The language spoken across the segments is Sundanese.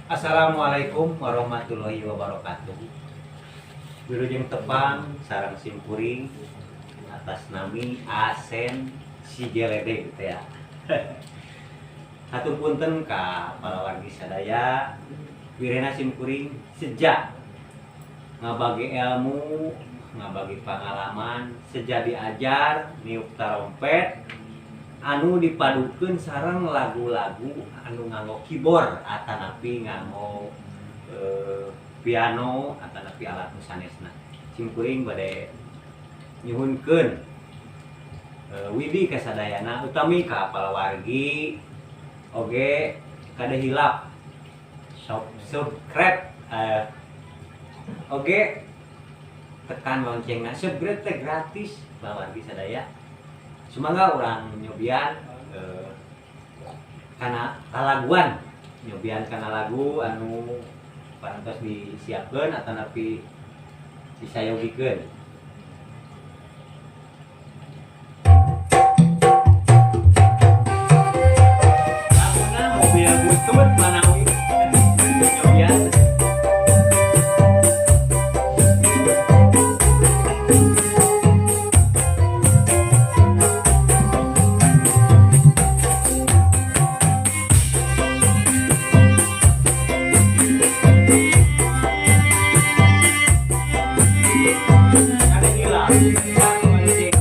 Assalamualaikum warahmatullahi wabarakatuh. Wilujeng tepang sareng simkuring atas nami Asen si Jelede gitu ya. Hatur punten ka palawargi sadaya, wirena simkuring sejak ngabagi ilmu, ngabagi pengalaman, sejak diajar niup tarompet anu dipadukeun sareng lagu-lagu anu nganggo keyboard atanapi nganggo piano atanapi alat nu sanesna. Simkuring bade nyuhunkeun widi kasadayana, utami ka palawargi oge kade hilap subscribe, oge tekan loncengna. Subscribe teh gratis, palawargi sadaya. Sumangga urang nyobian kana kalaguan, nyobian kana lagu anu parantos disiapkeun atanapi disayogikeun. Laguna Mobil Butut manawi nyobian. Kade hilap tekan lonceng.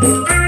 Assalamualaikum.